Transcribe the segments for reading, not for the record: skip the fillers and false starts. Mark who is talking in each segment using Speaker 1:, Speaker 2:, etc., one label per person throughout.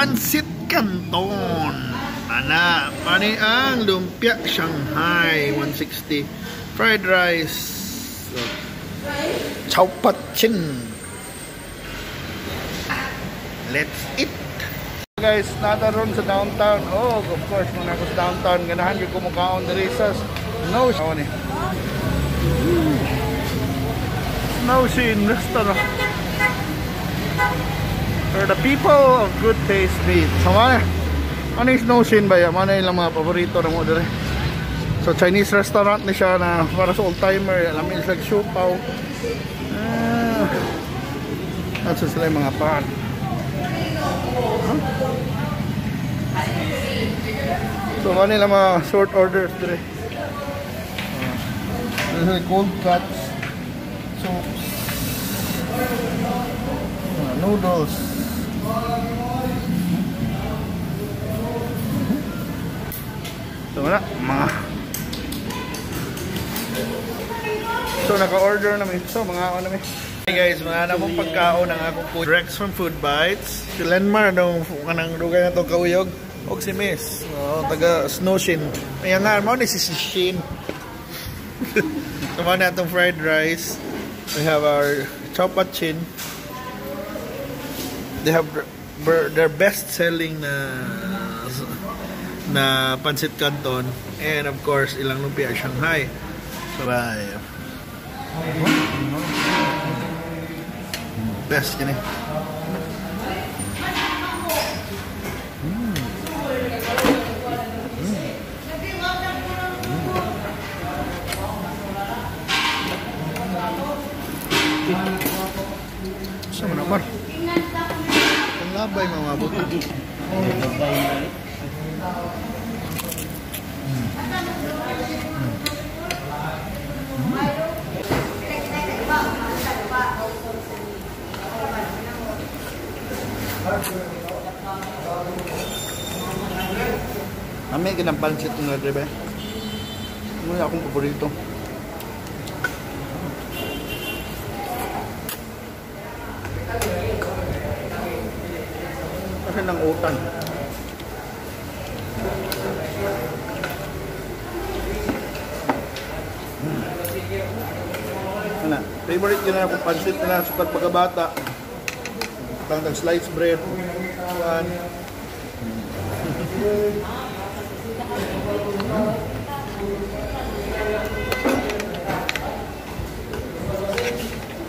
Speaker 1: Pansit Canton. Ana, pani ang lumpia Shanghai 160, fried rice, so, chow pat chin. Let's eat. Guys, nata ron sa downtown. Oh, of course, mga ako sa downtown, ganahan gyud ko mukaon diri sa Snow. Oh, ni. Snow Scene Restaurant. For the people of good taste meat. So, ano, ano yung Snow Scene ba yan? Ano yung mga paborito na mo diri? So, Chinese restaurant ni siya na para sa old timer. Alam mo, like siopao. Ah, nasa sila yung mga pan. Huh? So, ano yung mga short orders diri? Cold cuts, soups, noodles. So wala, mga. So naka-order na mi. So mga ano mi. Hey guys, mga na akong pagkaon ang akong food. Rex from Food Bites. Si Lenmar nung kanang dugay na tong kauyog og si Miss. Oh, taga Snowshin. Ayan nga, mao ni si Shin. So mao na atong fried rice. We have our chow pat chin. They have their best selling na pancit canton and of course ilang lumpia Shanghai. So bye. Best kini. Sa man Amar? Ang labay mga buta. Ami kinang pansit nga dre ba? Ano akong paborito? Kasi ng utan. Ano? Favorite yun na akong pansit na sukat pagkabata. Tangtang sliced bread. One.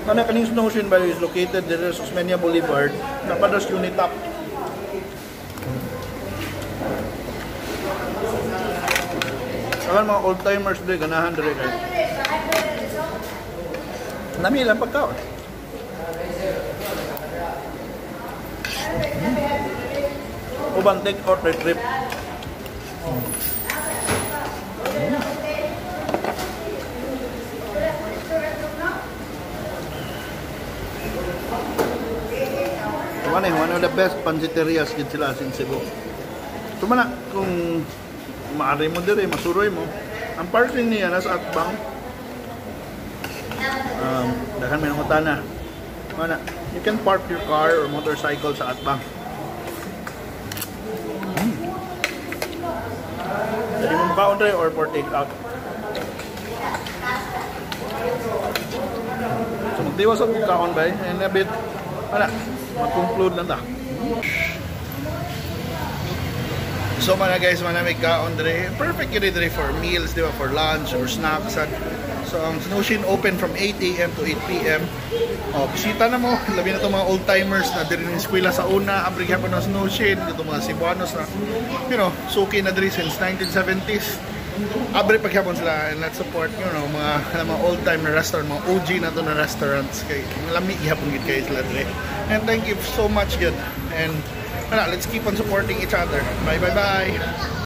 Speaker 1: Ano kaning Snow Shin ba is located there sa Osmeña Boulevard, napadas Unitop. Saka mga old timers dre ganahan dre kay. Nami ilang pagkaon. Uban take out or trip. One of the best panciterias gid sila sin Cebu. So man kung maari mo dire, masuroy mo. Ang parking niya nasa Atbang. Daghan may nangutana. Mana, you can park your car or motorcycle sa Atbang. Pwede mo baon dre or for take out. So magdiwas og kaon bay and a bit wala, mag-conclude lang ta. So mga guys, mga may kaon dre. Perfect yun dre for meals, di ba? For lunch or snacks. So ang Snow Shin open from 8 a.m. to 8 p.m. O, bisita na mo. Labi na itong mga old timers na diri ng eskwela sa una. Abri gyapon ng Snow Shin. Ito mga Cebuanos na, suki na diri since 1970s. Abre pagyapon sila and let's support, mga old time na restaurant, mga OG na to na restaurants. Kay lami gyapon gid kayo sila diri. And thank you so much gid. And wala, let's keep on supporting each other. Bye bye bye.